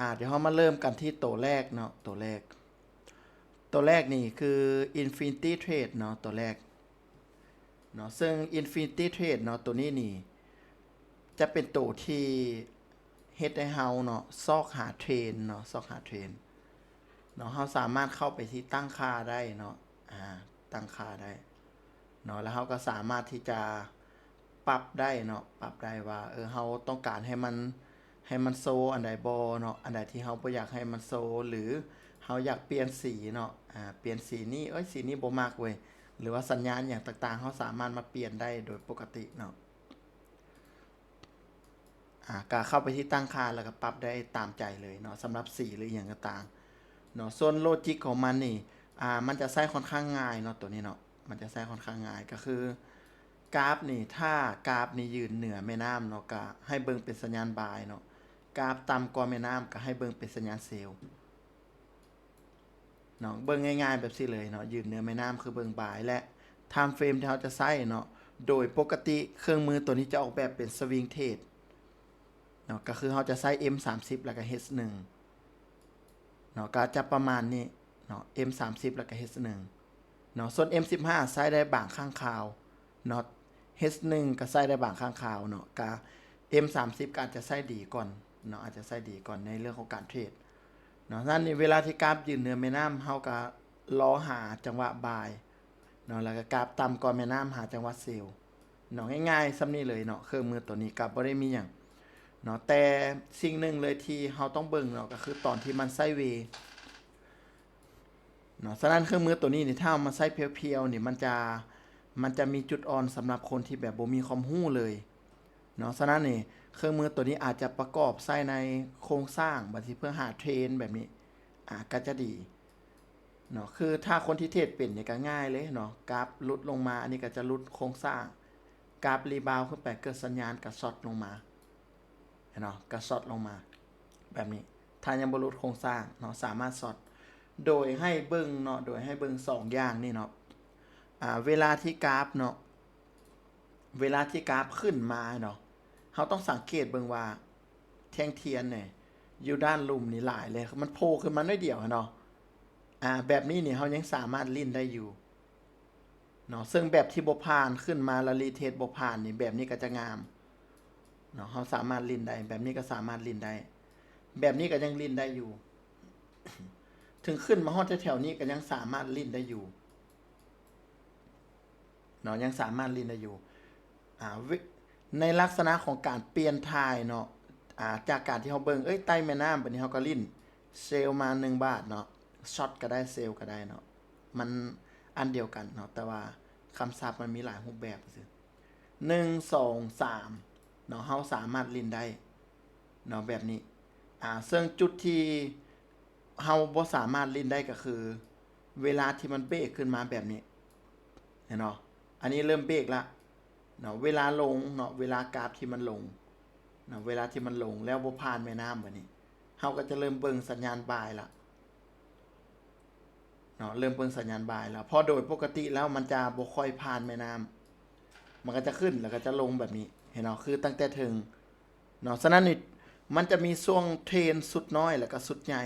ອາ ດຽວເຮົາມາເລີ່ມກັນທີ່ໂຕແລກເນາະ ໂຕແລກ ໂຕແລກນີ້ຄື Infinity Trade ເນາະ ໂຕແລກເນາະ ເຊິ່ງ Infinity Trade ເນາະ ໂຕນີ້ນີ້ຈະເປັນໂຕທີ່ເຮັດໃຫ້ເຮົາເນາະ ຊອກຫາເທຣນເນາະ ຊອກຫາເທຣນເນາະ ເຮົາສາມາດເຂົ້າໄປທີ່ຕັ້ງຄ່າໄດ້ເນາະ ອາ ຕັ້ງຄ່າໄດ້ເນາະ ແລ້ວເຮົາກໍສາມາດທີ່ຈະ ປັບໄດ້ເນາະ ປັບໄດ້ວ່າ ເອີ ເຮົາຕ້ອງການໃຫ້ມັນ ໃຫ້ມັນໂຊອັນໃດບໍ່ເນາະ ອັນໃດທີ່ເຮົາບໍ່ຢາກໃຫ້ມັນໂຊ ຫຼື ເຮົາຢາກປ່ຽນສີເນາະ ອາ ປ່ຽນສີນີ້ ເອີຍ ສີນີ້ບໍ່ມັກເວີຍ ຫຼືວ່າສັນຍານຫຍັງຕ່າງໆ ເຮົາສາມາດມາປ່ຽນໄດ້ໂດຍປົກກະຕິເນາະ ອາ ກະເຂົ້າໄປທີ່ຕັ້ງຄ່າ ແລ້ວກະປັບໄດ້ຕາມໃຈເລີຍເນາະ ສຳລັບສີ ຫຼື ອີ່ຫຍັງກໍຕາມເນາະ ສ່ວນໂລຈິກຂອງມັນນີ້ ອາ ມັນຈະໃຊ້ຄ່ອນຂ້າງງ່າຍເນາະ ໂຕນີ້ເນາະ ມັນຈະໃຊ້ຄ່ອນຂ້າງງ່າຍ ກໍຄື ກາຟນີ້ ຖ້າກາຟນີ້ຢືນເໜືອແມ່ນ້ຳເນາະ ກະໃຫ້ເບິ່ງເປັນສັນຍານບາຍເນາະ ກາຟຕ່ຳກວ່າແມ່ນ້ຳ ກະໃຫ້ເບິ່ງເປັນສັນຍານເຊວເນາະ ເບິ່ງງ່າຍໆແບບຊີ້ເລີຍເນາະ ຢືນເໜືອແມ່ນ້ຳຄືເບິ່ງບາຍ ແລະ time frame ທີ່ເຮົາຈະໃຊ້ເນາະ ໂດຍປົກກະຕິເຄື່ອງມືໂຕນີ້ຈະອອກແບບເປັນ Swing Trade ເນາະ ກະຄືເຮົາຈະໃຊ້ M ສາມສິບ ແລ້ວກະ H ໜຶ່ງ ເນາະ ກໍຈະປະມານນີ້ເນາະ M ສາມສິບ ແລ້ວກໍ H ໜຶ່ງ ເນາະ ສ່ວນ M ສິບຫ້າ ໃຊ້ໄດ້ບາງຄັ້ງຄາວເນາະ H ໜຶ່ງ ກໍໃຊ້ໄດ້ບາງຄັ້ງຄາວເນາະ ກະ M ສາມສິບ ກໍອາດຈະໃຊ້ດີກ່ອນເນາະ ອາດຈະໃຊ້ດີກ່ອນໃນເລື່ອງຂອງການເທຣດເນາະ ສະນັ້ນນີ້ ເວລາທີ່ກາຟຢືນເໜືອແມ່ນ້ຳ ເຮົາກໍລໍຫາຈັງຫວະບາຍ ເນາະ ແລ້ວກໍກາບຕ່ຳກວ່າແມ່ນ້ຳ ຫາຈັງຫວະເຊວເນາະ ງ່າຍໆສ່ຳນີ້ເລີຍເນາະ ເຄື່ອງມືໂຕນີ້ກໍບໍ່ໄດ້ມີຫຍັງເນາະ ແຕ່ສິ່ງໜຶ່ງເລີຍທີ່ເຮົາຕ້ອງເບິ່ງເນາະ ກໍຄືຕອນທີ່ມັນໄຊເວເນາະ ສະນັ້ນເຄື່ອງມືໂຕນີ້ນີ້ ຖ້າເອົາມາໃຊ້ພຽວໆນີ້ ມັນຈະ ມັນຈະມີຈຸດອ່ອນສຳລັບຄົນທີ່ແບບບໍ່ມີຄວາມຮູ້ເລີຍເນາະ ສະນັ້ນນີ້ ເຄື່ອງມືໂຕນີ້ອາດຈະປະກອບໃຊ້ໃນໂຄງສ້າງ ບາງທີເພື່ອຫາເທຣນແບບນີ້ ອາ ກໍຈະດີ ເນາະ ຄືຖ້າຄົນທີ່ເທຣດເປັນນີ້ກໍງ່າຍເລີຍເນາະ ກາບຫຼຸດລົງມາ ອັນນີ້ກໍຈະຫຼຸດໂຄງສ້າງ ກາບຣີບາວຂຶ້ນໄປ ເກີດສັນຍານກໍຊັອດລົງມາ ເຫັນເນາະ ກໍຊັອດລົງມາແບບນີ້ ຖ້າຍັງບໍ່ຫຼຸດໂຄງສ້າງເນາະ ສາມາດຊັອດ ໂດຍໃຫ້ເບິ່ງເນາະ ໂດຍໃຫ້ເບິ່ງສອງຢ່າງນີ້ເນາະ ອາ ເວລາທີ່ກາບເນາະ ເວລາທີ່ກາບຂຶ້ນມາເນາະ ເຮົາຕ້ອງສັງເກດເບິ່ງວ່າ ແທ່ງທຽນນີ້ ຢູ່ດ້ານລຸ່ມນີ້ຫຼາຍເລີຍ ມັນໂຜ່ຂຶ້ນມາໜ້ອຍດຽວເນາະ ອາ ແບບນີ້ນີ້ ເຮົາຍັງສາມາດຫຼິ້ນໄດ້ຢູ່ເນາະ ເຊິ່ງແບບທີ່ບໍ່ຜ່ານ ຂຶ້ນມາແລ້ວຣີເທສບໍ່ຜ່ານນີ້ ແບບນີ້ກໍຈະງາມເນາະ ເຮົາສາມາດຫຼິ້ນໄດ້ ແບບນີ້ກໍສາມາດຫຼິ້ນໄດ້ ແບບນີ້ກໍຍັງຫຼິ້ນໄດ້ຢູ່ ເຖິງຂຶ້ນມາຮອດແຖວໆນີ້ ກໍຍັງສາມາດຫຼິ້ນໄດ້ຢູ່ ເນາະ ຍັງສາມາດຫຼິ້ນໄດ້ຢູ່ ອາ ເວ ໃນລັກສະນະຂອງການປ່ຽນຖ່າຍເນາະ ອາ ຈາກການທີ່ເຮົາເບິ່ງ ເອີຍ ໃຕ້ແມ່ນ້ຳ ບາດນີ້ເຮົາກໍຫຼິ້ນ ເຊວມາໜຶ່ງບາດເນາະ ຊັອດກໍໄດ້ ເຊວກໍໄດ້ເນາະ ມັນອັນດຽວກັນເນາະ ແຕ່ວ່າຄຳສັບມັນມີຫຼາຍຮູບແບບຊື່ ໜຶ່ງ ສອງ ສາມ ເນາະ ເຮົາສາມາດຫຼິ້ນໄດ້ເນາະ ແບບນີ້ ອາ ເຊິ່ງຈຸດທີ່ ເຮົາບໍ່ສາມາດຫຼິ້ນໄດ້ກໍຄື ເວລາທີ່ມັນເບຣກຂຶ້ນມາແບບນີ້ ເຫັນບໍ່? ອັນນີ້ເລີ່ມເບຣກລະເນາະ ເວລາລົງເນາະ ເວລາກາບທີ່ມັນລົງເນາະ ເວລາທີ່ມັນລົງແລ້ວບໍ່ຜ່ານແມ່ນ້ຳບາດນີ້ ເຮົາກໍຈະເລີ່ມເບິ່ງສັນຍານບາຍລະເນາະ ເລີ່ມເບິ່ງສັນຍານບາຍລະ ເພາະໂດຍປົກກະຕິແລ້ວມັນຈະບໍ່ຄ່ອຍຜ່ານແມ່ນ້ຳ ມັນກໍຈະຂຶ້ນແລ້ວກໍຈະລົງແບບນີ້ ເຫັນບໍ່? ຄືຕັ້ງແຕ່ເທິງ ເນາະ ສະນັ້ນນີ້ ມັນຈະມີຊ່ວງເທຣນຊຸດນ້ອຍ ແລ້ວກໍຊຸດໃຫຍ່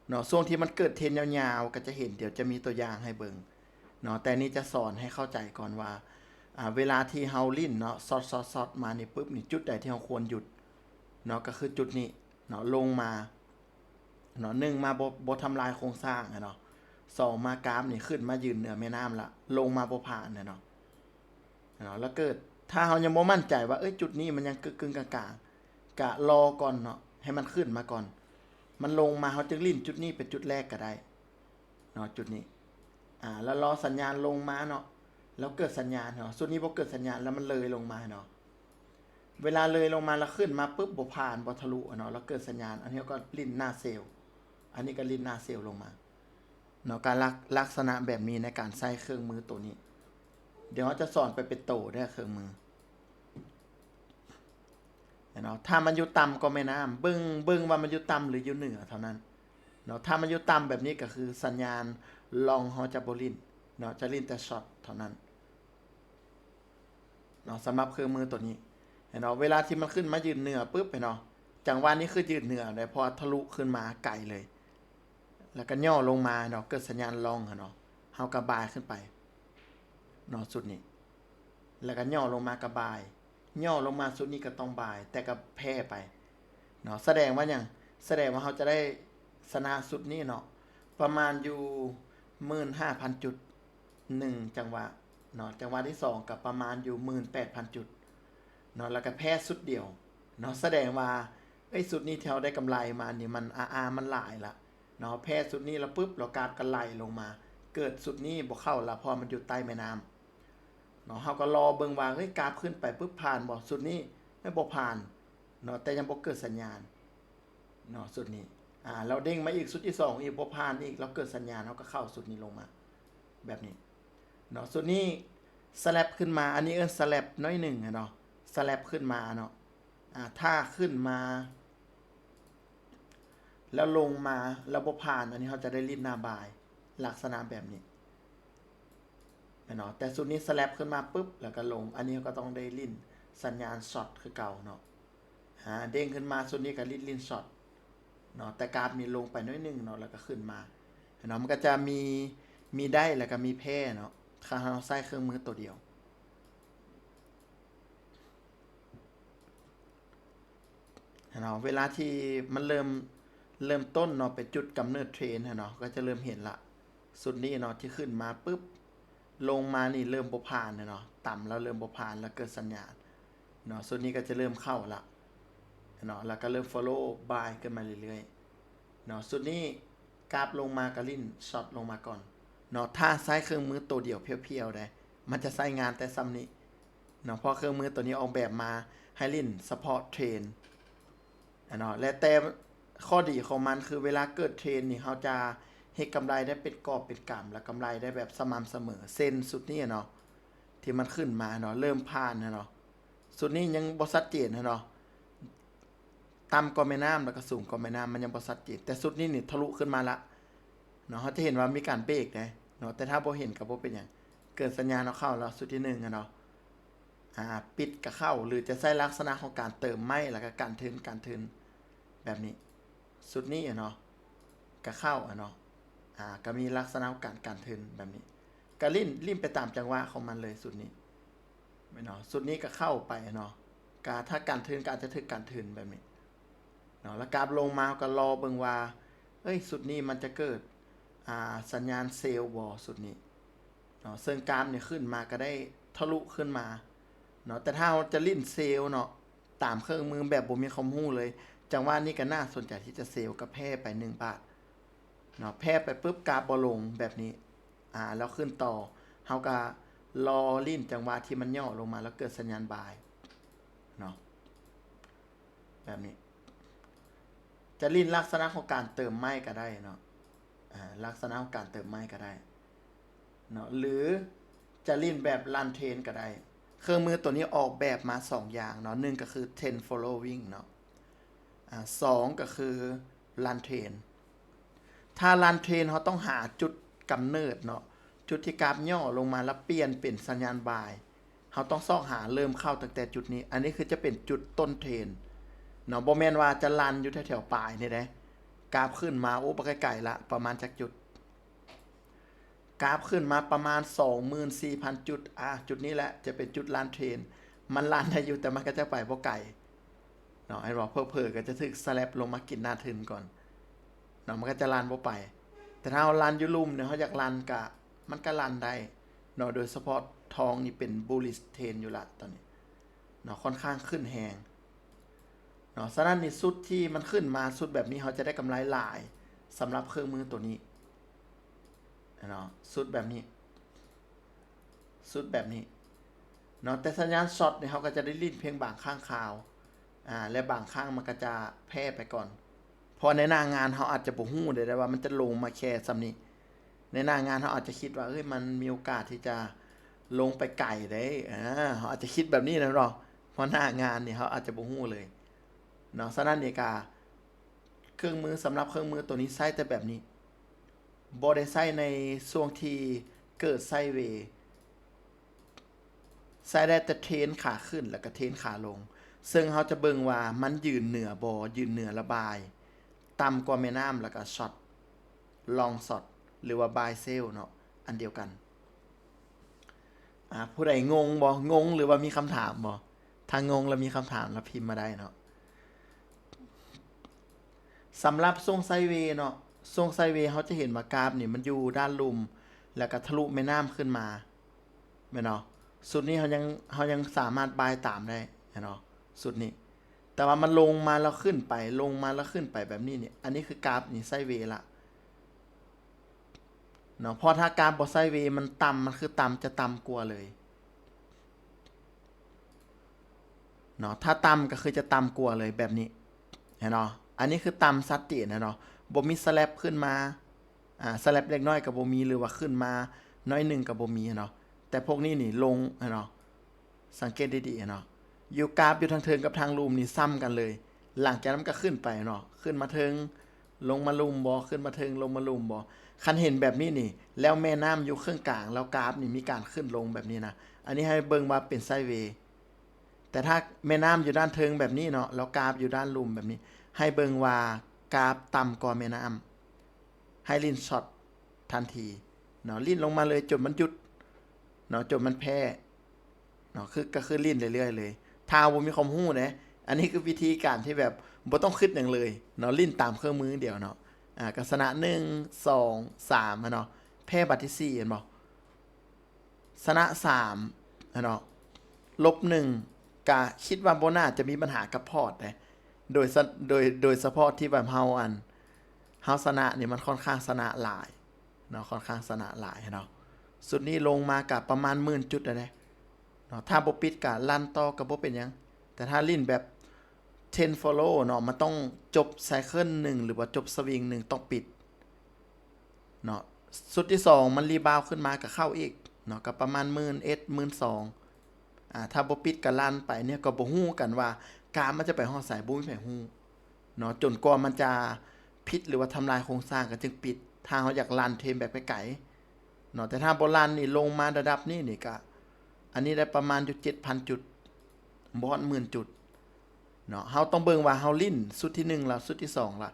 ເນາະ ຊ່ວງທີ່ມັນເກີດເທຣນຍາວໆ ກໍຈະເຫັນ ດຽວຈະມີຕົວຢ່າງໃຫ້ເບິ່ງເນາະ ແຕ່ນີ້ຈະສອນໃຫ້ເຂົ້າໃຈກ່ອນວ່າ ອາ ເວລາທີ່ເຮົາຫຼິ້ນເນາະ ຊັອດໆໆ ມານີ້ປຶບນີ້ ຈຸດໃດທີ່ເຮົາຄວນຢຸດເນາະ ກໍຄືຈຸດນີ້ເນາະ ລົງມາເນາະ ໜຶ່ງ ມາບໍ່ ບໍ່ທຳລາຍໂຄງສ້າງຫັ້ນເນາະ ສອງ ມາກາບນີ້ຂຶ້ນມາຢືນເໜືອແມ່ນ້ຳລະ ລົງມາບໍ່ຜ່ານຫັ້ນເນາະ ເນາະ ແລ້ວເກີດ ຖ້າເຮົາຍັງບໍ່ໝັ້ນໃຈວ່າ ເອີຍ ຈຸດນີ້ມັນຍັງກຶກກຶ່ງກາງໆ ກະລໍກ່ອນເນາະ ໃຫ້ມັນຂຶ້ນມາກ່ອນ ມັນລົງມາ ເຮົາຈຶ່ງຫຼິ້ນຈຸດນີ້ເປັນຈຸດແລກກໍໄດ້ເນາະ ຈຸດນີ້ ອາ ແລ້ວລໍສັນຍານລົງມາເນາະ ແລ້ວເກີດສັນຍານເນາະ ຊຸດນີ້ບໍ່ເກີດສັນຍານ ແລ້ວມັນເລີຍລົງມາເນາະ ເວລາເລີຍລົງມາ ແລ້ວຂຶ້ນມາປຶບ ບໍ່ຜ່ານ ບໍ່ທະລຸເນາະ ແລ້ວເກີດສັນຍານ ອັນນີ້ກໍຫຼິ້ນໜ້າເຊວ ອັນນີ້ກໍຫຼິ້ນໜ້າເຊວລົງມາ ເນາະ ການລັກ ລັກສະນະແບບນີ້ໃນການໃຊ້ເຄື່ອງມືໂຕນີ້ ດຽວເຮົາຈະສອນໄປເປັນໂຕເດີ ເຄື່ອງມືເນາະ ຖ້າມັນຢູ່ຕ່ຳກວ່າແມ່ນ້ຳ ເບິ່ງ ເບິ່ງວ່າມັນຢູ່ຕ່ຳ ຫຼື ຢູ່ເໜືອເທົ່ານັ້ນເນາະ ຖ້າມັນຢູ່ຕ່ຳແບບນີ້ ກໍຄືສັນຍານລອງເຮົາຈະບໍ່ຫຼິ້ນເນາະ ຈະຫຼິ້ນແຕ່ຊັອດເທົ່ານັ້ນ ເນາະ ສຳລັບເຄື່ອງມືໂຕນີ້ ເຫັນບໍ່? ເວລາທີ່ມັນຂຶ້ນມາຢືນເໜືອປຶບ ເຫັນບໍ່? ຈັງຫວະນີ້ຄືຢືດເໜືອໄດ້ ເພາະວ່າທະລຸຂຶ້ນມາໄກເລີຍ ແລ້ວກໍຫຍໍ້ລົງມາເນາະ ເກີດສັນຍານລອງຫັ້ນເນາະ ເຮົາກໍບາຍຂຶ້ນໄປເນາະ ຊຸດນີ້ ແລ້ວກໍຫຍໍ້ລົງມາກໍບາຍ ຫຍໍ້ລົງມາຊຸດນີ້ກໍຕ້ອງບາຍ ແຕ່ກໍແພ້ໄປເນາະ. ສະແດງວ່າຫຍັງ? ສະແດງວ່າເຮົາຈະໄດ້ຊະນະຊຸດນີ້ເນາະ ປະມານຢູ່ໝື່ນຫ້າພັນຈຸດ ໜຶ່ງຈັງຫວະເນາະ ຈັງຫວະທີສອງກໍປະມານຢູ່ໝື່ນແປດພັນຈຸດເນາະ ແລ້ວກໍແພ້ຊຸດດຽວເນາະ. ສະແດງວ່າ ເອີຍ ຊຸດນີ້ທີ່ເຮົາໄດ້ກຳໄລມານີ້ ມັນ ອາ ອາ ມັນຫຼາຍລະເນາະ ແພ້ຊຸດນີ້ລະປຶບ ແລ້ວກາບກໍໄຫຼລົງມາ ເກີດຊຸດນີ້ບໍ່ເຂົ້າລະ ເພາະວ່າມັນຢູ່ໃຕ້ແມ່ນ້ຳເນາະ. ເຮົາກໍລໍເບິ່ງວ່າ ເອີຍ ກາບຂຶ້ນໄປປຶບ ຜ່ານບໍ່ຊຸດນີ້? ເອີຍ ບໍ່ຜ່ານເນາະ ແຕ່ຍັງບໍ່ເກີດສັນຍານ ເນາະ ຊຸດນີ້ ອາ ລາວເດ້ງມາອີກຊຸດທີສອງອີກ ບໍ່ຜ່ານອີກ ລາວເກີດສັນຍານ ເຮົາກໍເຂົ້າຊຸດນີ້ລົງມາແບບນີ້ເນາະ. ຊຸດນີ້ສະແລັບຂຶ້ນມາ ອັນນີ້ເອີ້ນສະແລັບໜ້ອຍໜຶ່ງເນາະ ສະແລັບຂຶ້ນມາເນາະ ອາ ຖ້າຂຶ້ນມາ ແລ້ວລົງມາ ແລ້ວບໍ່ຜ່ານ ອັນນີ້ເຮົາຈະໄດ້ຫຼິ້ນໜ້າບາຍ ລັກສະນະແບບນີ້ ແມ່ນເນາະ. ແຕ່ຊຸດນີ້ສະແລັບຂຶ້ນມາປຶບ ແລ້ວກໍລົງ ອັນນີ້ເຮົາກໍຕ້ອງໄດ້ຫຼິ້ນສັນຍານຊັອດຄືເກົ່າເນາະ. ອາ ເດ້ງຂຶ້ນມາຊຸດນີ້ກໍຫຼິ້ນ ຫຼິ້ນຊັອດເນາະ ແຕ່ກາບນີ້ລົງໄປໜ້ອຍໜຶ່ງເນາະ ແລ້ວກໍຂຶ້ນມາເນາະ. ມັນກໍຈະມີ ມີໄດ້ ແລ້ວກໍມີແພ້ເນາະ ຖ້າເຮົາໃຊ້ເຄື່ອງມືໂຕດຽວເນາະ. ເວລາທີ່ມັນເລີ່ມ ເລີ່ມຕົ້ນເນາະ ເປັນຈຸດກຳເນີດເທຣນຫັ້ນເນາະ ກໍຈະເລີ່ມເຫັນລະ ຊຸດນີ້ເນາະ ທີ່ຂຶ້ນມາປຶບ ລົງມານີ້ເລີ່ມບໍ່ຜ່ານແລ້ວເນາະ ຕ່ຳແລ້ວເລີ່ມບໍ່ຜ່ານ ແລ້ວເກີດສັນຍານເນາະ. ຊຸດນີ້ກໍຈະເລີ່ມເຂົ້າລະເນາະ ແລ້ວກໍເລີ່ມ follow buy ຂຶ້ນມາເລື້ອຍໆເນາະ. ຊຸດນີ້ກາບລົງມາກໍຫຼິ້ນຊັອດລົງມາກ່ອນເນາະ. ຖ້າໃຊ້ເຄື່ອງມືໂຕດຽວພຽວໆໃດ ມັນຈະໃຊ້ງານແຕ່ສ່ຳນີ້ເນາະ ເພາະເຄື່ອງມືໂຕນີ້ອອກແບບມາໃຫ້ຫຼິ້ນສະເພາະເທຣນ ອະເນາະ ແລະ ແຕ່ຂໍ້ດີຂອງມັນຄືເວລາເກີດເທຣນນີ້ ເຮົາຈະເຮັດກຳໄລໄດ້ເປັນກອບເປັນກຳ ແລະ ກຳໄລໄດ້ແບບສະໝ່ຳສະເໝີ ເຊັ່ນຊຸດນີ້ເນາະ ທີ່ມັນຂຶ້ນມາເນາະ ເລີ່ມຜ່ານເນາະ. ຊຸດນີ້ຍັງບໍ່ຊັດເຈນເນາະ ຕ່ຳກວ່າແມ່ນ້ຳ ແລ້ວກໍສູງກວ່າແມ່ນ້ຳ ມັນຍັງບໍ່ຊັດເຈນ ແຕ່ຊຸດນີ້ນີ້ທະລຸຂຶ້ນມາລະເນາະ. ເຮົາຈະເຫັນວ່າມີການເບຣກເດ້ເນາະ ແຕ່ຖ້າບໍ່ເຫັນກໍບໍ່ເປັນຫຍັງ ເກີດສັນຍານເຮົາເຂົ້າແລ້ວ ຊຸດທີໜຶ່ງເນາະ. ອາ ປິດກະເຂົ້າ ຫຼື ຈະໃຊ້ລັກສະນະຂອງການເຕີມໄມ້ ແລ້ວກະກັນທຶນ ກັນທຶນແບບນີ້ ຊຸດນີ້ອະເນາະ ກະເຂົ້າອະເນາະ. ອາ ກະມີລັກສະນະຂອງການກັນທຶນແບບນີ້ ກະຫຼິ້ນ ຫຼິ້ນໄປຕາມຈັງຫວະຂອງມັນເລີຍຊຸດນີ້ ແມ່ນເນາະ. ຊຸດນີ້ກະເຂົ້າໄປເນາະ ກະຖ້າກັນທຶນກະອາດຈະຖືກກັນທຶນແບບນີ້ເນາະ ແລ້ວກາບລົງມາເຮົາກະລໍເບິ່ງວ່າ ເອີຍ ຊຸດນີ້ມັນຈະເກີດ ອາ ສັນຍານເຊວບໍ່ ຊຸດນີ້ ເນາະ ເຊິ່ງກາບນີ້ຂຶ້ນມາກໍໄດ້ທະລຸຂຶ້ນມາເນາະ. ແຕ່ຖ້າເຮົາຈະຫຼິ້ນເຊວເນາະ ຕາມເຄື່ອງມືແບບບໍ່ມີຄວາມຮູ້ເລີຍ ຈັງຫວະນີ້ກໍໜ້າສົນໃຈທີ່ຈະເຊວ ກໍແພ້ໄປໜຶ່ງບາດເນາະ. ແພ້ໄປປຶບ ກາບບໍ່ລົງແບບນີ້ ອາ ແລ້ວຂຶ້ນຕໍ່ ເຮົາກໍລໍຫຼິ້ນຈັງຫວະທີ່ມັນຫຍໍ້ລົງມາ ແລ້ວເກີດສັນຍານບາຍເນາະ ແບບນີ້. ຈະຫຼິ້ນລັກສະນະຂອງການເຕີມໄມ້ກໍໄດ້ເນາະ ອາ ລັກສະນະຂອງການເຕີມໄມ້ກໍໄດ້ເນາະ ຫຼື ຈະຫຼິ້ນແບບລັນເທຣນກໍໄດ້. ເຄື່ອງມືໂຕນີ້ອອກແບບມາສອງຢ່າງເນາະ ໜຶ່ງກໍຄືເທຣນໂຟໂລວິ້ງເນາະ ອາ ສອງກໍຄືລັນເທຣນ. ຖ້າລັນເທຣນເຮົາຕ້ອງຫາຈຸດກຳເນີດເນາະ ຈຸດທີ່ກາບຫຍໍ້ລົງມາ ແລ້ວປ່ຽນເປັນສັນຍານບາຍ ເຮົາຕ້ອງຊອກຫາເລີ່ມເຂົ້າຕັ້ງແຕ່ຈຸດນີ້. ອັນນີ້ຄືຈະເປັນຈຸດຕົ້ນເທຣນເນາະ ບໍ່ແມ່ນວ່າຈະລັນຢູ່ແຖວໆປາຍນີ້ເດ້. ກາບຂຶ້ນມາ ໂອ້ ບັກໄກໆລະ ປະມານຈັກຈຸດ? ກາບຂຶ້ນມາປະມານສອງໝື່ນສີ່ພັນຈຸດ ອາ ຈຸດນີ້ແຫຼະຈະເປັນຈຸດລັນເທຣນ. ມັນລັນໄດ້ຢູ່ ແຕ່ມັນກໍຈະໄປບໍ່ໄກເນາະ ເຫັນບໍ່? ເຜີໆກໍຈະຖືກສະແລັບລົງມາກິນໜ້າທຶນກ່ອນເນາະ ມັນກໍຈະລັນບໍ່ໄປ. ແຕ່ຖ້າເຮົາລັນຢູ່ລຸ່ມນີ້ ເຮົາຢາກລັນກະ ມັນກໍລັນໄດ້ເນາະ ໂດຍສະເພາະທອງນີ້ເປັນບູລລິສເທຣນຢູ່ລະຕອນນີ້ເນາະ ຄ່ອນຂ້າງຂຶ້ນແຮງເນາະ. ສະນັ້ນນີ້ ຊຸດທີ່ມັນຂຶ້ນມາ ຊຸດແບບນີ້ ເຮົາຈະໄດ້ກຳໄລຫຼາຍສຳລັບເຄື່ອງມືໂຕນີ້ເນາະ ຊຸດແບບນີ້ ຊຸດແບບນີ້ເນາະ. ແຕ່ສັນຍານຊັອດນີ້ ເຮົາກໍຈະໄດ້ຫຼິ້ນພຽງບາງຄັ້ງຄາວ ອາ ແລະ ບາງຄັ້ງມັນກໍຈະແພ້ໄປກ່ອນ ເພາະໃນໜ້າງານເຮົາອາດຈະບໍ່ຮູ້ເດ້ ໄດ້ວ່າມັນຈະລົງມາແຄ່ສ່ຳນີ້. ໃນໜ້າງານເຮົາອາດຈະຄິດວ່າ ເອີຍ ມັນມີໂອກາດທີ່ຈະລົງໄປໄກເດ້ ອາ ເຮົາອາດຈະຄິດແບບນີ້ນະເນາະ ເພາະໜ້າງານນີ້ເຮົາອາດຈະບໍ່ຮູ້ເລີຍເນາະ. ສະນັ້ນນີ້ກະ ເຄື່ອງມື ສຳລັບເຄື່ອງມືໂຕນີ້ໃຊ້ແຕ່ແບບນີ້ ບໍ່ໄດ້ໃຊ້ໃນຊ່ວງທີ່ເກີດໄຊເວ ໃຊ້ໄດ້ແຕ່ເທຣນຂາຂຶ້ນ ແລ້ວກະເທຣນຂາລົງ. ເຊິ່ງເຮົາຈະເບິ່ງວ່າມັນຢືນເໜືອບໍ່, ຢືນເໜືອລະບາຍ, ຕ່ຳກວ່າແມ່ນ້ຳ ແລ້ວກະຊັອດ, ລອງຊັອດ ຫຼືວ່າບາຍເຊວເນາະ, ອັນດຽວກັນ. ອາ ຜູ້ໃດງົງບໍ່? ງົງ ຫຼືວ່າມີຄຳຖາມບໍ່? ຖ້າງົງ ແລ້ວມີຄຳຖາມ ແລ້ວພິມມາໄດ້ເນາະ. ສຳລັບຊ່ວງໄຊເວເນາະ, ຊ່ວງໄຊເວເຮົາຈະເຫັນວ່າກາບນີ້ມັນຢູ່ດ້ານລຸ່ມ ແລ້ວກະທະລຸແມ່ນ້ຳຂຶ້ນມາ ແມ່ນເນາະ. ຊຸດນີ້ເຮົາຍັງ, ເຮົາຍັງສາມາດບາຍຕາມໄດ້ ແມ່ນເນາະ, ຊຸດນີ້. ແຕ່ວ່າມັນລົງມາແລ້ວຂຶ້ນໄປ, ລົງມາແລ້ວຂຶ້ນໄປແບບນີ້ນີ້, ອັນນີ້ຄືກາບນີ້ໄຊເວລະເນາະ. ເພາະຖ້າກາບບໍ່ໄຊເວ ມັນຕ່ຳ, ມັນຄືຕ່ຳ, ຈະຕ່ຳກວ່າເລີຍເນາະ. ຖ້າຕ່ຳກໍຄືຈະຕ່ຳກວ່າເລີຍແບບນີ້ ເຫັນເນາະ. ອັນນີ້ຄືຕ່ຳຊັດເຈນແລ້ວເນາະ, ບໍ່ມີສະແລັບຂຶ້ນມາ. ອາ ສະແລັບເລັກນ້ອຍກໍບໍ່ມີ ຫຼືວ່າຂຶ້ນມາໜ້ອຍໜຶ່ງກໍບໍ່ມີເນາະ. ແຕ່ພວກນີ້ນີ້ລົງເນາະ, ສັງເກດດີໆເນາະ, ຢູ່ກາບຢູ່ທາງເທິງກັບທາງລຸ່ມນີ້ຊ້ຳກັນເລີຍ. ຫຼັງຈາກນັ້ນກໍຂຶ້ນໄປເນາະ, ຂຶ້ນມາເທິງ ລົງມາລຸ່ມບໍ່, ຂຶ້ນມາເທິງ ລົງມາລຸ່ມບໍ່. ຄັນເຫັນແບບນີ້ນີ້ ແລ້ວແມ່ນ້ຳຢູ່ເຄິ່ງກາງ ແລ້ວກາບນີ້ມີການຂຶ້ນລົງແບບນີ້ນະ, ອັນນີ້ໃຫ້ເບິ່ງວ່າເປັນໄຊເວ. ແຕ່ຖ້າແມ່ນ້ຳຢູ່ດ້ານເທິງແບບນີ້ເນາະ, ແລ້ວກາບຢູ່ດ້ານລຸ່ມແບບນີ້, ໃຫ້ເບິ່ງວ່າກາບຕ່ຳກວ່າແມ່ນ້ຳ. ໃຫ້ຫຼິ້ນຊັອດທັນທີເນາະ, ຫຼິ້ນລົງມາເລີຍຈົນມັນຢຸດເນາະ, ຈົນມັນແພ້ເນາະ, ຄື ກໍຄືຫຼິ້ນເລື້ອຍໆເລີຍ. ຖ້າບໍ່ມີຄວາມຮູ້ເດ້, ອັນນີ້ຄືວິທີການທີ່ແບບບໍ່ຕ້ອງຄິດຫຍັງເລີຍເນາະ, ຫຼິ້ນຕາມເຄື່ອງມືດຽວເນາະ. ອາ ກໍຊະນະໜຶ່ງ ສອງ ສາມ ຫັ້ນເນາະ, ແພ້ບາດທີສີ່ ເຫັນບໍ່? ຊະນະສາມຫັ້ນເນາະ, ລົບໜຶ່ງ ກະຄິດວ່າບໍ່ໜ້າຈະມີບັນຫາກັບພອດເດ້. ໂດຍສະ ໂດຍ ໂດຍສະເພາະທີ່ແບບເຮົາ ອັນ ເຮົາຊະນະນີ້ມັນຄ່ອນຂ້າງຊະນະຫຼາຍເນາະ, ຄ່ອນຂ້າງຊະນະຫຼາຍເນາະ. ຊຸດນີ້ລົງມາກະປະມານໝື່ນຈຸດແລ້ວເດ້ເນາະ, ຖ້າບໍ່ປິດກະລັນຕໍ່ກະບໍ່ເປັນຫຍັງ. ແຕ່ຖ້າຫຼິ້ນແບບ ເທຣນ ໂຟລໂລ ເນາະ, ມັນຕ້ອງຈົບໄຊເຄິນໜຶ່ງ ຫຼືວ່າຈົບສະວິງໜຶ່ງ ຕ້ອງປິດເນາະ. ຊຸດທີສອງມັນຣີບາວຂຶ້ນມາກໍເຂົ້າອີກເນາະ, ກໍປະມານໝື່ນເອັດ ໝື່ນສອງ. ອາ ຖ້າບໍ່ປິດກໍລັນໄປ, ອັນນີ້ກໍບໍ່ຮູ້ກັນວ່າກາບມັນຈະໄປຮອດໃສ, ບໍ່ມີໃຜຮູ້ເນາະ, ຈົນກວ່າມັນຈະຜິດ ຫຼືວ່າທຳລາຍໂຄງສ້າງກໍຈຶ່ງປິດ, ຖ້າເຮົາຢາກລັນເທຣນແບບໄກໆເນາະ. ແຕ່ຖ້າບໍ່ລັນນີ້ ລົງມາລະດັບນີ້ນີ້ກະ ອັນນີ້ໄດ້ປະມານຢູ່ເຈັດພັນຈຸດ, ບໍ່ຮອດໝື່ນຈຸດເນາະ. ເຮົາຕ້ອງເບິ່ງວ່າເຮົາຫຼິ້ນຊຸດທີໜຶ່ງລະ, ຊຸດທີສອງລະ,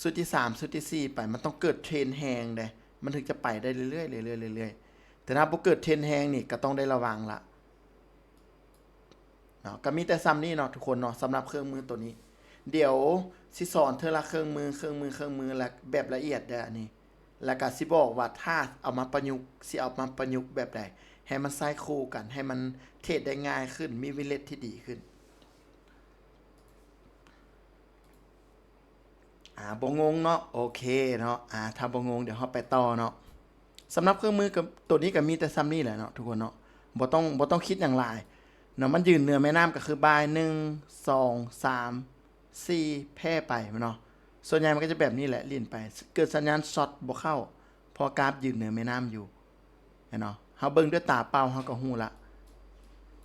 ຊຸດທີສາມ, ຊຸດທີສີ່ໄປ, ມັນຕ້ອງເກີດເທຣນແຮງເດ້, ມັນເຖິງຈະໄປໄດ້ເລື້ອຍໆ ເລື້ອຍໆ ເລື້ອຍໆ. ແຕ່ຖ້າບໍ່ເກີດເທຣນແຮງນີ້ ກໍຕ້ອງໄດ້ລະວັງລະເນາະ. ກໍມີແຕ່ສ່ຳນີ້ເນາະທຸກຄົນເນາະ, ສຳລັບເຄື່ອງມືໂຕນີ້. ດຽວຊິສອນເທື່ອລະເຄື່ອງມື, ເຄື່ອງມື, ເຄື່ອງມື ແລະ ແບບລະອຽດເດີ້ອັນນີ້. ແລ້ວກະຊິບອກວ່າຖ້າເອົາມາປະຍຸກ, ຊິເອົາມາປະຍຸກແບບໃດ ໃຫ້ມັນໃຊ້ຄູ່ກັນ, ໃຫ້ມັນເທຣດໄດ້ງ່າຍຂຶ້ນ, ມີວິນເຣດທີ່ດີຂຶ້ນ. ອາ ບໍ່ງົງເນາະ, ໂອເຄເນາະ. ອາ ຖ້າບໍ່ງົງ ດຽວເຮົາໄປຕໍ່ເນາະ. ສຳລັບເຄື່ອງມືກັບໂຕນີ້ກໍມີແຕ່ສ່ຳນີ້ແຫຼະເນາະທຸກຄົນເນາະ, ບໍ່ຕ້ອງ, ບໍ່ຕ້ອງຄິດຫຍັງຫຼາຍເນາະ. ມັນຢືນເໜືອແມ່ນ້ຳກໍຄືບາຍ ໜຶ່ງ ສອງ ສາມ ສີ່ ແພ້ໄປແມ່ນເນາະ. ສ່ວນໃຫຍ່ມັນກໍຈະແບບນີ້ແຫຼະ, ຫຼິ້ນໄປ ເກີດສັນຍານຊັອດບໍ່ເຂົ້າ ເພາະກາບຢືນເໜືອແມ່ນ້ຳຢູ່ ແມ່ນເນາະ. ເຮົາເບິ່ງດ້ວຍຕາເປົ່າເຮົາກໍຮູ້ລະ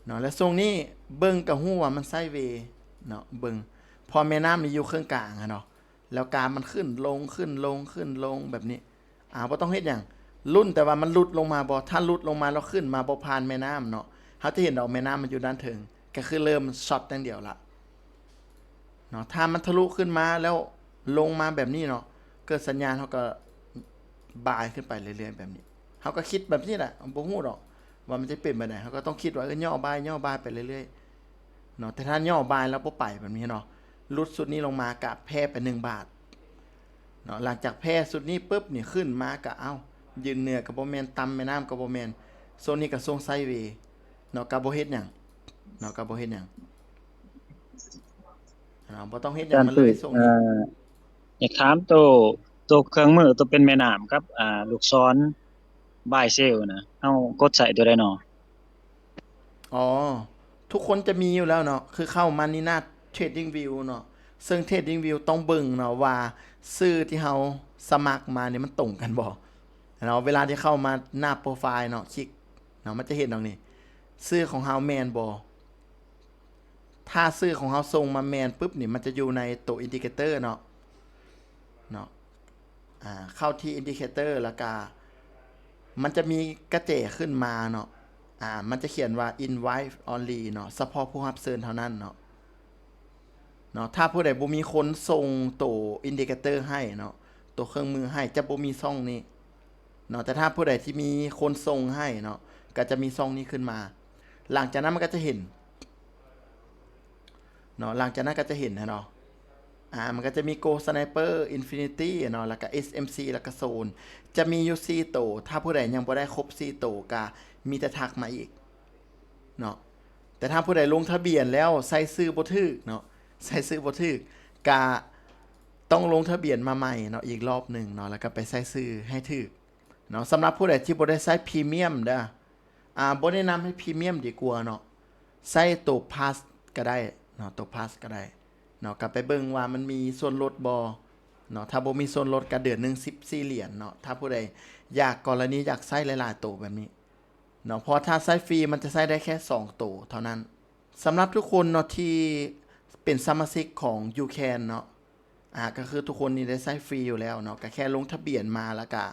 ເນາະ, ແລະ ຊ່ວງນີ້ເບິ່ງກໍຮູ້ວ່າມັນໄຊເວເນາະ, ເບິ່ງ ເພາະແມ່ນ້ຳນີ້ຢູ່ເຄິ່ງກາງຫັ້ນເນາະ, ແລ້ວກາບມັນຂຶ້ນລົງ ຂຶ້ນລົງ ຂຶ້ນລົງແບບນີ້. ອາ ບໍ່ຕ້ອງເຮັດຫຍັງ, ລຸ້ນແຕ່ວ່າມັນຫຼຸດລົງມາບໍ່. ຖ້າຫຼຸດລົງມາແລ້ວຂຶ້ນມາບໍ່ຜ່ານແມ່ນ້ຳເນາະ, ເຮົາຈະເຫັນດອກແມ່ນ້ຳມັນຢູ່ດ້ານເທິງ, ກໍຄືເລີ່ມຊັອດຢ່າງດຽວລະເນາະ. ຖ້າມັນທະລຸຂຶ້ນມາແລ້ວລົງມາແບບນີ້ເນາະ, ເກີດສັນຍານ ເຮົາກໍບາຍຂຶ້ນໄປເລື້ອຍໆແບບນີ້. ເຮົາກໍຄິດແບບນີ້ແຫຼະ, ບໍ່ຮູ້ດອກວ່າມັນຈະເປັນແບບໃດ, ເຮົາກໍຕ້ອງຄິດວ່າ ເອີ ຫຍໍ້ບາຍ ຫຍໍ້ບາຍໄປເລື້ອຍໆເນາະ. ແຕ່ຖ້າຫຍໍ້ບາຍແລ້ວບໍ່ໄປແບບນີ້ເນາະ, ຫຼຸດຊຸດນີ້ລົງມາກະແພ້ໄປໜຶ່ງບາດ ເນາະ. ຫຼັງຈາກແພ້ຊຸດນີ້ປຶບນີ້ ຂຶ້ນມາກະ ເອົ້າ ຢືນເໜືອກໍບໍ່ແມ່ນ, ຕ່ຳແມ່ນ້ຳກໍບໍ່ແມ່ນ, ໂຊນນີ້ກໍຊົງໄຊເວເນາະ, ກໍບໍ່ເຮັດຫຍັງເນາະ, ກໍບໍ່ເຮັດຫຍັງເນາະ, ບໍ່ຕ້ອງເຮັດຫຍັງມັນເລີຍ. ອາ ໂຊນນີ້ ຢາກຖາມໂຕ ໂຕເຄື່ອງມື ໂຕເປັນແມ່ນ້ຳກັບ ອາ ລູກສອນບາຍເຊວນະ, ເຮົາກົດໃຊ້ໂຕໃດເນາະ? ອໍ ທຸກຄົນຈະມີຢູ່ແລ້ວເນາະ, ຄືເຂົ້າມານີ້ໜ້າ Trading View ເນາະ, ເຊິ່ງ Trading View ຕ້ອງເບິ່ງເນາະວ່າຊື່ທີ່ເຮົາສະໝັກມານີ້ມັນຕົງກັນບໍ່ເນາະ. ເວລາທີ່ເຂົ້າມາໜ້າໂປຣໄຟລ໌ເນາະ, ຄລິກເນາະ, ມັນຈະເຫັນດອກນີ້ ຊື່ຂອງເຮົາແມ່ນບໍ່. ຖ້າຊື່ຂອງເຮົາສົ່ງມາແມ່ນປຶບນີ້ ມັນຈະຢູ່ໃນໂຕ Indicator ເນາະ ເນາະ. ອາ ເຂົ້າທີ່ Indicator ແລ້ວກະມັນຈະມີກະແຈຂຶ້ນມາເນາະ, ອາ ມັນຈະຂຽນວ່າ Invite Only ເນາະ, ສະເພາະຜູ້ຮັບເຊີນເທົ່ານັ້ນເນາະ. ເນາະ. ຖ້າຜູ້ໃດບໍ່ມີຄົນສົ່ງໂຕອິນດິເຄເຕີໃຫ້ເນາະ, ໂຕເຄື່ອງມືໃຫ້ ຈະບໍ່ມີຊ່ອງນີ້ເນາະ. ແຕ່ຖ້າຜູ້ໃດທີ່ມີຄົນສົ່ງໃຫ້ເນາະ, ກໍຈະມີຊ່ອງນີ້ຂຶ້ນມາ. ຫຼັງຈາກນັ້ນມັນກໍຈະເຫັນເນາະ, ຫຼັງຈາກນັ້ນກໍຈະເຫັນນະເນາະ. ອ່າ ມັນກໍຈະມີ Gold Sniper Infinity ເນາະ, ແລ້ວກໍ ເອສເອັມຊີ ແລ້ວກໍ Zone ຈະມີຢູ່ສີ່ໂຕ. ຖ້າຜູ້ໃດຍັງບໍ່ໄດ້ຄົບສີ່ໂຕ ກໍມີແຕ່ທັກມາອີກເນາະ. ແຕ່ຖ້າຜູ້ໃດລົງທະບຽນແລ້ວໃສ່ຊື່ບໍ່ຖືກເນາະ, ໃສ່ຊື່ບໍ່ຖືກ ກະຕ້ອງລົງທະບຽນມາໃໝ່ເນາະ ອີກລອບໜຶ່ງເນາະ, ແລ້ວກໍໄປໃສ່ຊື່ໃຫ້ຖືກເນາະ. ສຳລັບຜູ້ໃດທີ່ບໍ່ໄດ້ໃຊ້ພຣີມຽມເດີ ອ່າ ບໍ່ແນະນຳໃຫ້ພຣີມຽມດີກວ່າເນາະ, ໃຊ້ໂຕພລັສກໍໄດ້ເນາະ, ໂຕພລັສກໍໄດ້ເນາະ. ກໍໄປເບິ່ງວ່າມັນມີສ່ວນລົດບໍ່ເນາະ, ຖ້າບໍ່ມີສ່ວນລົດກໍເດືອນໜຶ່ງສິບສີ່ຫຼຽນເນາະ, ຖ້າຜູ້ໃດຢາກ ກໍລະນີຢາກໃຊ້ຫຼາຍໆໂຕແບບນີ້ເນາະ. ເພາະວ່າຖ້າໃຊ້ຟຣີມັນຈະໃຊ້ໄດ້ແຄ່ສອງໂຕເທົ່ານັ້ນ. ສຳລັບທຸກຄົນເນາະທີ່ເປັນສະມາຊິກຂອງ YouCan ເນາະ, ອ່າ ກໍຄືທຸກຄົນນີ້ໄດ້ໃຊ້ຟຣີຢູ່ແລ້ວເນາະ, ກໍແຄ່ລົງທະບຽນມາ ແລ້ວກໍ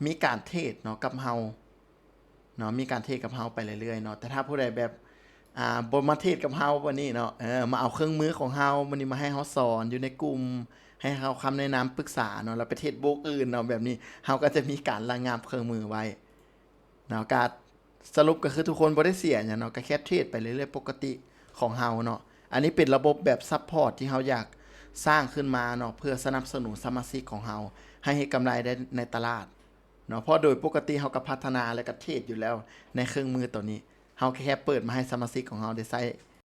ມີການເທຣດເນາະກັບເຮົາເນາະ, ມີການເທຣດກັບເຮົາໄປເລື້ອຍໆເນາະ. ແຕ່ຖ້າຜູ້ໃດແບບ ອ່າ ບໍ່ມາເທຣດກັບເຮົາບັດນີ້ເນາະ, ເອີ ມາເອົາເຄື່ອງມືຂອງເຮົາບັດນີ້ ມາໃຫ້ເຮົາສອນຢູ່ໃນກຸ່ມ ໃຫ້ເຮົາຄຳແນະນຳປຶກສາເນາະ, ແລ້ວໄປເທຣດໂບຣກອື່ນເນາະ, ແບບນີ້ເຮົາກໍຈະມີການລະງັບເຄື່ອງມືໄວ້ ເນາະ. ກະສະຫຼຸບກໍຄືທຸກຄົນບໍ່ໄດ້ເສຍຫຍັງເນາະ, ກໍແຄ່ເທຣດໄປເລື້ອຍໆປົກກະຕິຂອງເຮົາເນາະ. ອັນນີ້ເປັນລະບົບແບບຊັບພອດທີ່ເຮົາຢາກສ້າງຂຶ້ນມາເນາະ, ເພື່ອສະໜັບສະໜູນສະມາຊິກຂອງເຮົາໃຫ້ເຮັດກຳໄລໄດ້ໃນຕະຫຼາດເນາະ. ເພາະໂດຍປົກກະຕິເຮົາກໍພັດທະນາ ແລະ ກໍເທຣດຢູ່ແລ້ວໃນເຄື່ອງມືໂຕນີ້, ເຮົາແຄ່ເປີດມາໃຫ້ສະມາຊິກຂອງເຮົາໄດ້ໃຊ້